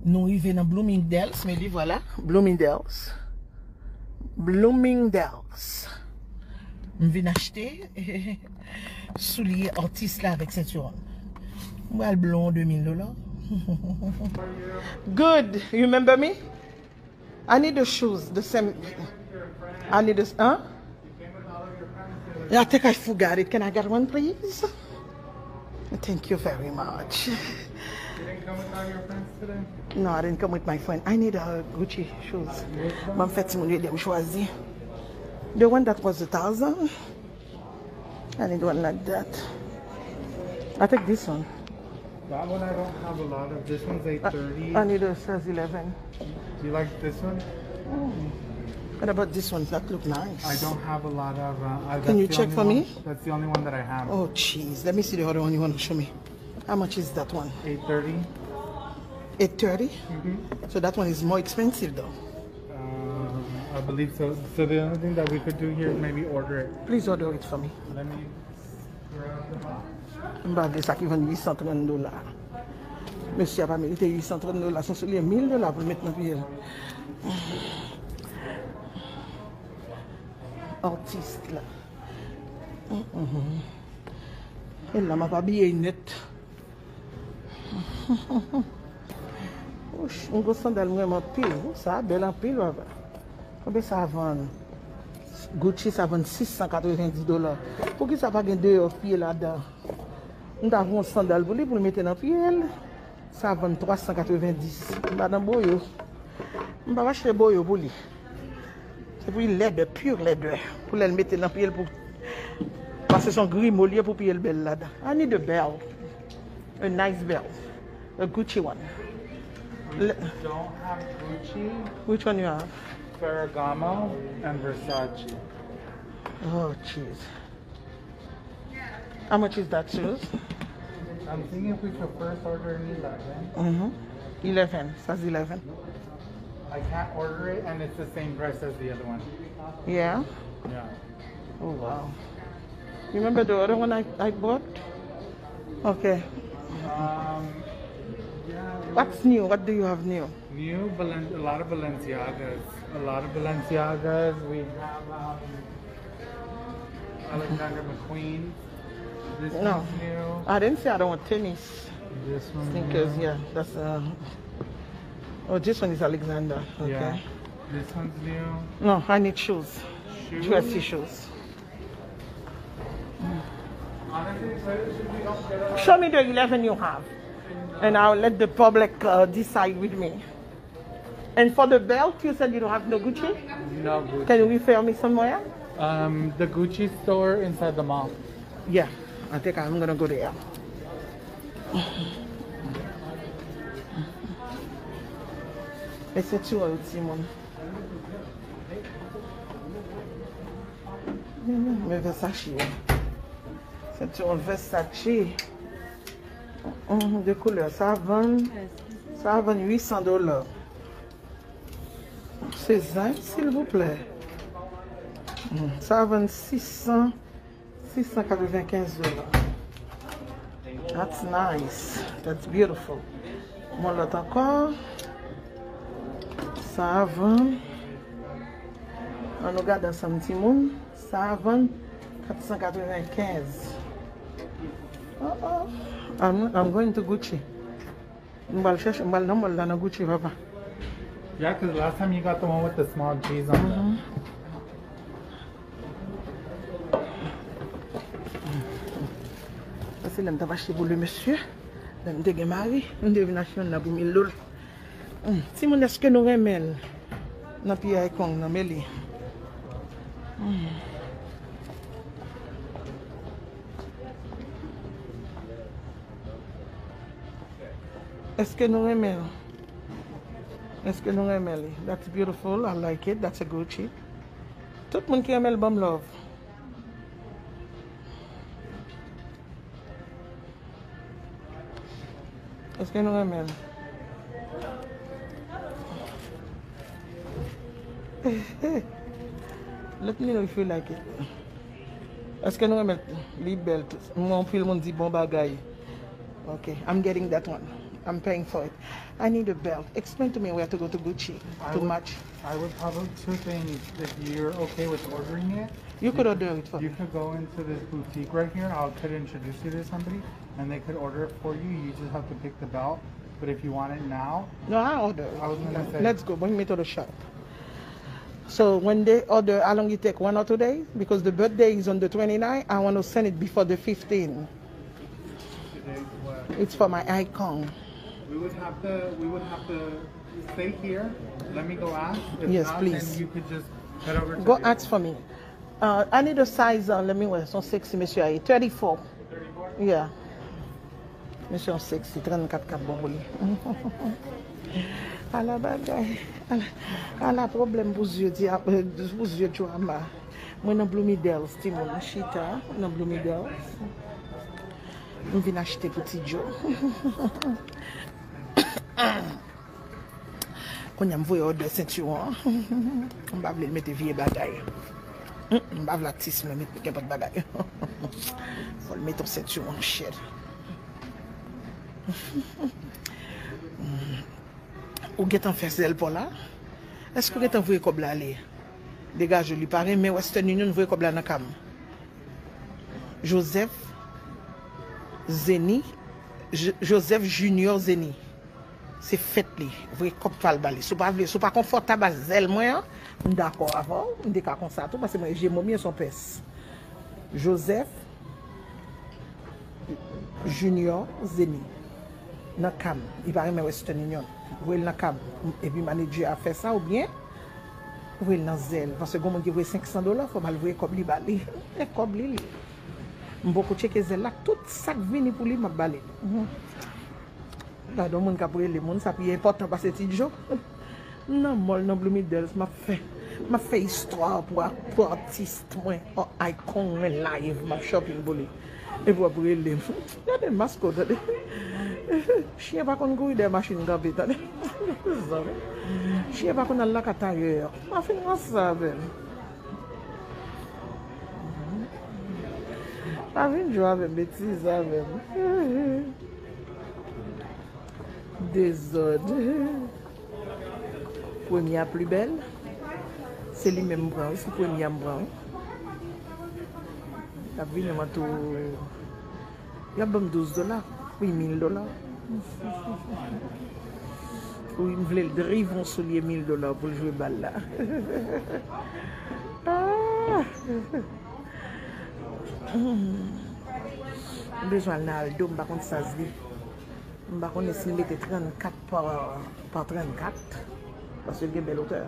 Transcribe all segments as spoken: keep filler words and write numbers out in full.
Nou rive nan Bloomingdale's, men li vwala, Bloomingdale's. Bloomingdale's. M vin achte soulye Artis la avèk sentiwon. M pral blon de mil dola. Good. You remember me? I need the shoes, the same. I need this, huh? Yeah, I think I forgot it. Can I get one, please? Thank you very much. You didn't come with all your friends today? No, I didn't come with my friend. I need a Gucci shoes. Ban m fè timoun yo ede m chwazi. The one that was a thousand. I need one like that. I take this one. That one I don't have a lot of. This one's eight thirty. I need a size eleven. You like this one? What about this one? That look nice. I don't have a lot of. Uh, uh, Can you check for me? That's the only one that I have. Oh, jeez. Let me see the other one you want to show me. How much is that one? Eight thirty. Eight thirty? Mm-hmm. So that one is more expensive, though. Uh, I believe so. So the only thing that we could do here is maybe order it. Please order it for me. Let me grab the box. M pa vle sa ki vann uit san trant dola. Mesye a pa merite uit san trant dola. Se yon soulye mil dola pou l met nan pye l. Artis la. Mm, mm. E la m ap abiye nèt. Wouch, m gwo sandal m renmen anpil. Wouch, sa a bèl anpil, papa. Konbyen sa a vann? Gucci sa vann sis san katrevenndis dola. Poukisa pa gen deyò pye ladan? M ta voye yon sandal pou li, pou l mete nan pye l. Sa vann twa san katrevenndis. M pa nan boyo. M pa achte boyo pou li. Se pou li lèdè, pure lèdè. Pou lè l mete nan pye l pou. Paske se yon grimo li ye pou pye l bèl ladan. I need a belt. A nice belt. A Gucci one. We don't have Gucci. Which one you have? Ferragamo and Versace. Oh, jeez. How much is that shoes? I'm thinking if we could first order an eleven. Mm-hmm. Eleven. Size eleven. I can't order it and it's the same price as the other one. Yeah? Yeah. Oh, wow. You remember the other one I, I bought? Okay. Um, yeah, it What's was new? What do you have new? New, Balen- a lot of Balenciagas. A lot of Balenciagas. We have um, Alexander McQueen. This No. One's new. I didn't say I don't want tennis. This one Sneakers, new. Yeah. That's uh Oh, this one is Alexander. Okay. Yeah. This one's new. No, I need shoes. Shoes? Dressy shoes. Show me the eleven you have, and I'll let the public uh, decide with me. And for the belt, you said you don't have no Gucci? No Gucci. Can you refer me somewhere? Um, the Gucci store inside the mall. Yeah, I think I'm gonna go there. E sentiwon yo, timoun. Men Versace yo. Sentiwon Versace. Mhm, de koulè. Sa vann, sa vann uit san dola. Se zen, silvouplè. Mm, sa vann sis san, sis san katrevenkenz dola. That's nice. That's beautiful. Yon lòt ankò. Sa a vann. Ann nou gade ansanm, timoun. Sa a vann kat san katrevenkenz. Oh, oh. I'm, I'm going to Gucci. M pral chèche, m pral nan mall la nan Gucci, papa. Yeah, 'cause last time you got the one with the small G's on them. Mhm. Sa se lè m t ap achte pou le mesye. Lè m te gen mari, m te vin achte youn nan pou mil dola. Hmm, timoun, èske nou renmen l? Nan pye Icon nan, men li. Hmm. Èske nou renmen l? Èske nou renmen li? That's beautiful. I like it. That's a Gucci. Tout moun ki renmen l, ban m love. Èske nou renmen l? Let me know if you like it. Èske nou renmen l? Li bèl tou. M wè anpil moun di bon bagay. Ok, I'm getting that one. I'm paying for it. I need a belt. Explain to me where to go to Gucci. I Too would- much. I would probably two things if you're okay with ordering it. You could order it for You me. Could go into this boutique right here. I could introduce you to somebody, and they could order it for you. You just have to pick the belt. But if you want it now, No, I order. I was gonna say- Let's go. Bring me to the shop. So when they order, how long it take? One or two days? Because the birthday is on the twenty-ninth. I want to send it before the fifteenth. today's what? It's for my icon. We would have to. We would have to stay here. Let me go ask. If Yes, not, please. Then you could just head over to Go the- ask for me. Uh, I need a size. Uh, let me wear some sexy, monsieur. Thirty-four. Yeah. Mesye yon sexy, trannkat k ap bon pou li. Ala bagay. Ala, ala pwoblèm pou zye di, pou zye Joama. Mwen nan Bloomingdale's, timoun. M chita nan Bloomingdale's. M vin achte pou Ti Joe. Kounye a m voye òdè sentiwon an. M pa vle l mete vye bagay. M pa vle atis mwen met nenpòt bagay. Fò l mete yon sentiwon, shit. Ou gentan fè zèl pa w la? Èske w gentan voye kòb la ale? Degaje w, li pa renmen Western Union, voye kòb la nan ka m. Joseph Zeni, Jo- Joseph Junior Zeni. Se fèt li. Voye kòb pa l ba li. Si w pa vle, si w pa konfòtab ak zèl mwen an, m dakò avè w. M te ka konsa tou, paske mwen, jemo m ye, se yon pès. Joseph Junior Zeni. Nan ka m. Li pa renmen Western Union. Voye l nan ka m. Epi manedjè a fè sa, oubyen voye l nan zèl. Paske gen moun ki voye senk san dola, fò m al voye kòb li ba li. E kòb li, li. M poko tcheke zèl la, tout sa k vini pou li, m ap ba li. Mhm. Gade yon moun k ap rele moun, sa pi enpòtan pase Ti Joe. M nan mall nan Bloomingdale's, m ap fè, m ap fè istwa pou, a- pou atis mwen, an icon mwen live, m ap shopping pou li. Epi w ap rele m. Gade mask ou, tande. Chyen pa konn kouri dèyè machin kanpe, tande. Chyen pa konn al lakay tayè. Pa fin ranse avè m. Pa vin jwe avè m, betize avè m. Dezòd. Premye a pli bèl. Se li menm m pran, wi. Se premye a m pran, wi. L ap vini, mwen tou. Y ap ban m douz dola. Wi, mil dola. Wi, m vle l drive yon soulye mil dola pou l jwe bal la. Ah! M bezwen al nan Aldo, m pa konn size li. M pa konnen si l mete trannkat pa, pa trannkat. Paske l gen bèl wotè.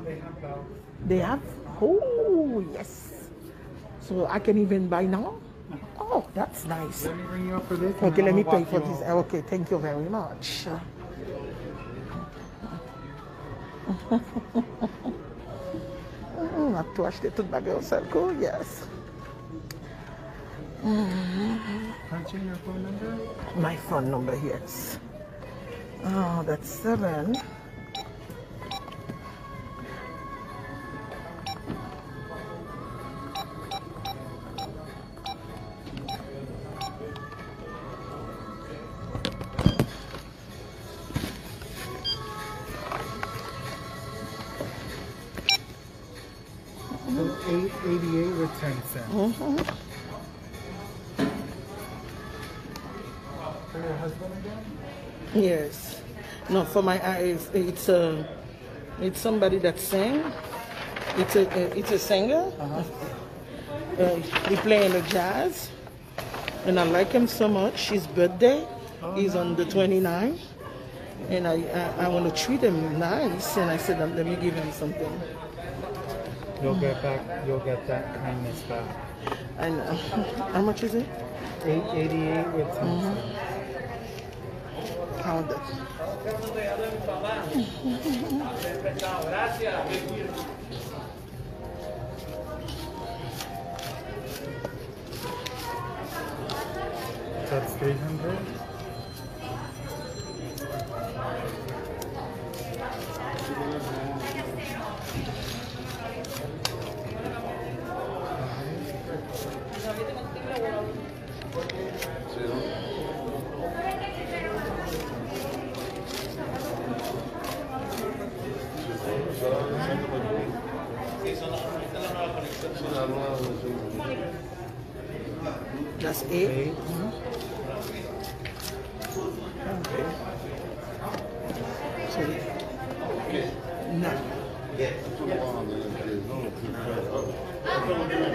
They have? Oh, yes. So I can even buy now? Oh, that's nice. Let me bring you up for this. Okay, let me pay for this. Okay, thank you very much. Mm, m ap tou achte tout bagay yon sèl kou, yes. Punch in your phone number. My phone number, yes. Oh, that's seven. So eight eighty-eight with ten cents. Mhm. For your husband again? Yes. No, for my eyes, it's a, it's somebody that sing. It's a, it's a singer. Uh, he playing the jazz, and I like him so much. His birthday is on the twenty-ninth, and I, I, I want to treat him nice, and I said, let me give him something. You'll get back. You'll get that kindness back. I know. How much is it? Eight eighty-eight with ten cents. Count that. That's three hundred. That's eight. Mm-hmm. Okay. So, nine.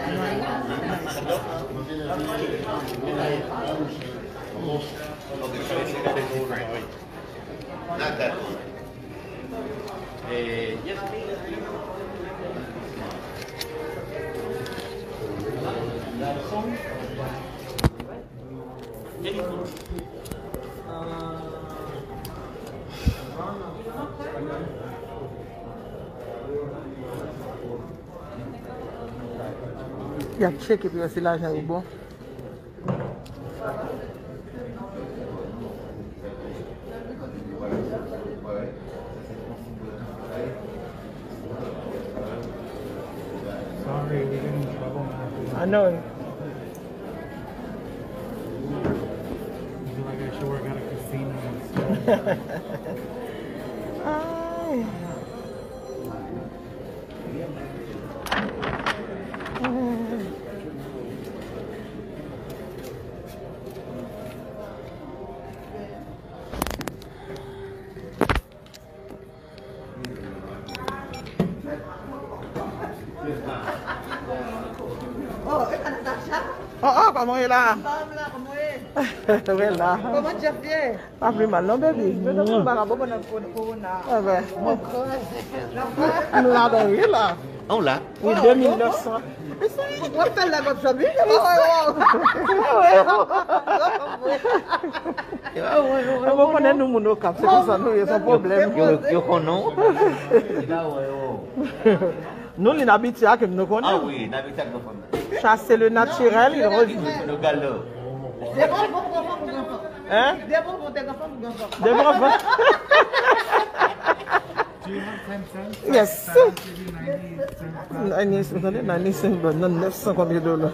Nine, nine, six. Not that one. Eh, yes. Y ap tcheke pou yo si lajan yo bon. Sorry, we get in trouble now. I know. I feel like I should work at a casino instead. Ay. Oh, e pa Natacha? Oh, oh, kòman w ye la? Anfòm la, kòman w ye? Mwen la. Kòman Jeff ye? Pa pi mal non, baby. Mwen te konn bagay bon pandan ko-, kowona. Enben. Mwen kraze. M ladan wi la. An w la? Wi, de mil nèf san. W ap fè l la, w ap fè l. Mwen konnen nou moun Okap, se konsa nou ye, se yon pwoblèm. Yo, yo, yo konnen w? Nou li n abitye ak m, nou konnen. Ah wi, n abitye ak nou fanm nan. Chasser le naturel, il revient. Nou galo. Hein? De bon vant. Do you have ten cents? Yes. Ninety cents. Ninety, tande, ninety cents dola, nan nèf san konbyen dola?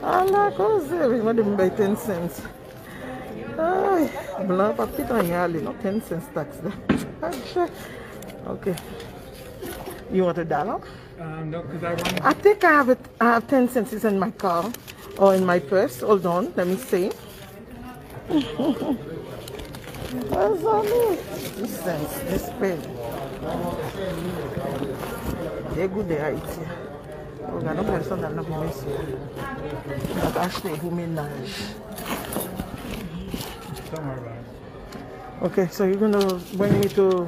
Ala koze, wi, mande m bay ten cents. Ay, blan pa pita anyen ale, non, ten cents tax la. Adje. Okay. You want a dollar? Um, no, 'cause I want I think I have it, I have ten cents is in my car or in my purse. Hold on, let me see. Mezanmi, this sense, this pen. Degoute Ayiti. Oh, gade yon bèl sandal nan pou mesye. M ap achte pou mennaj. Don't worry about it. Okay, so you're gonna bring me to,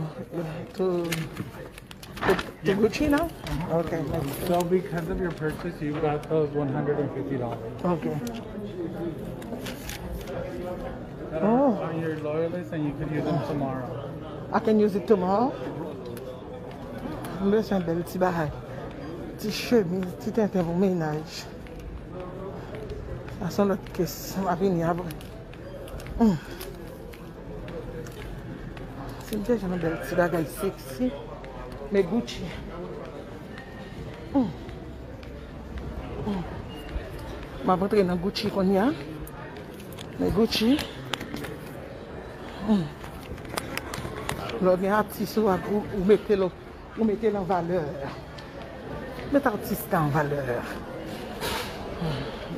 to, to, to Gucci now? Okay, thank you. So because of your purchase, you got those one hundred and fifty dollars. Okay. That are on your loyalist and you could use them tomorrow. I can use it tomorrow? M bezwen bèl ti bagay. Ti chemiz, ti tenten pou mennaj. Sa se yon lòt kes. M a vini apre. Hmm. Si m te jwenn yon bèl ti bagay sexy, men Gucci. Hmm. Hmm. M ap antre nan Gucci kounye a. Men Gucci. Hmm. Lè w gen atis ou, ou, ou mete l Ou mete l an valè. Met atis la an valè.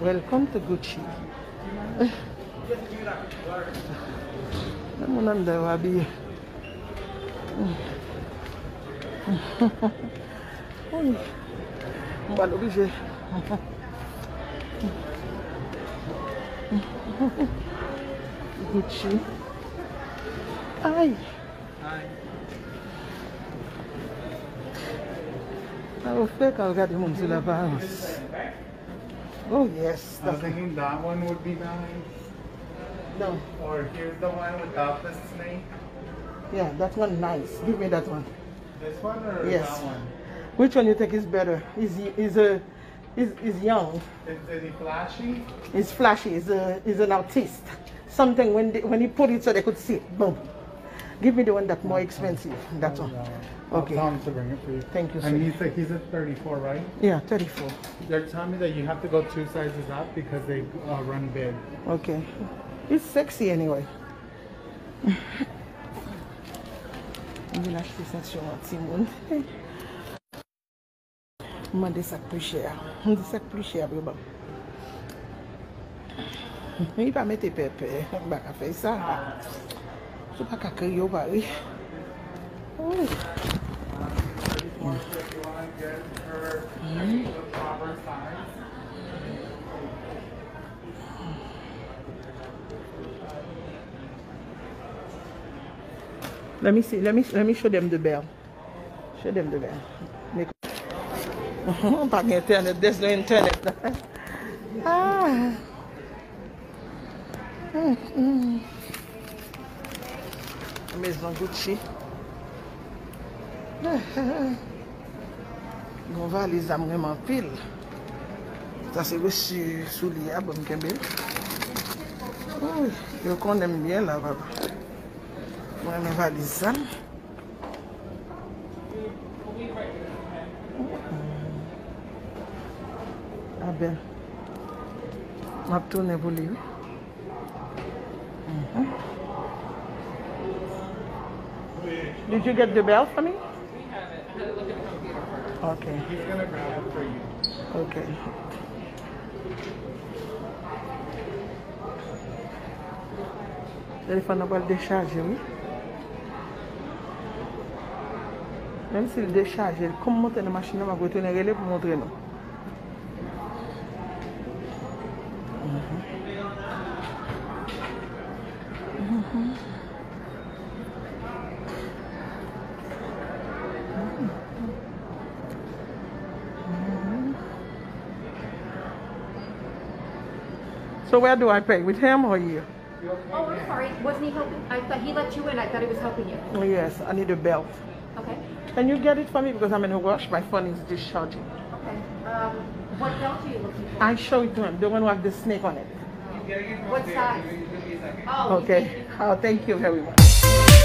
Welcome to Gucci. Men moun anndan yo abiye. Wi. M pral oblije. Gucci. Ay. Hi. Sa yo fèk al gade moun sou laparans. Oh yes. I was thinking that one would be nice. No. Or here's the one without the snake. Yeah, that one nice. Give me that one. This one or that one? Yes. Which one you think is better? Is is a He's, he's young. Is, is he flashy? He's flashy. He's a, he's an artist. Something when they, when he put it so they could see it. Boom. Give me the one that's more expensive. That one. Okay. I'll tell him to bring it for you. Thank you, sir. And he's a, he's a thirty-four, right? Yeah, thirty-four. They're telling me that you have to go two sizes up because they, uh, run big. Okay. It's sexy anyway. M vin achte senti yon timoun. M mande sa k pi chè a. M di sa k pi chè a pou yo ban m. Li pa mete pèpè. M pa ka fè sa. Si w pa ka kriye, w pa ri. Ooh. Let me see. Let me, let me show them the bell. Show them the bell. Pa gen internet. There's no internet. Ah. Mm, mm. Maison Gucci. Gon valiz la m renmen anpil. Sa se resi soulye a, bon, m kenbe l. Woy, yo konnen m byen la, papa. Mwen renmen valiz sa. A bèl. M ap tounen pou li, wi. Mhm. Did you get the bell for me? Okay. Okay. Telefòn nan pral dechaje, wi. Menm si l dechaje, l konn monte nan machin nan, m ap retounen rele pou montre nou. Mhm. Mhm. So where do I pay? With him or you? Oh, I'm sorry. Wasn't he helping? I thought he let you in. I thought he was helping you. Yes, I need a belt. Okay. Can you get it for me because I'm in a rush? My phone is discharging. Okay. Um, what belt are you looking for? I show it to him. The one with the snake on it. What size? Oh, okay. Oh, thank you very much.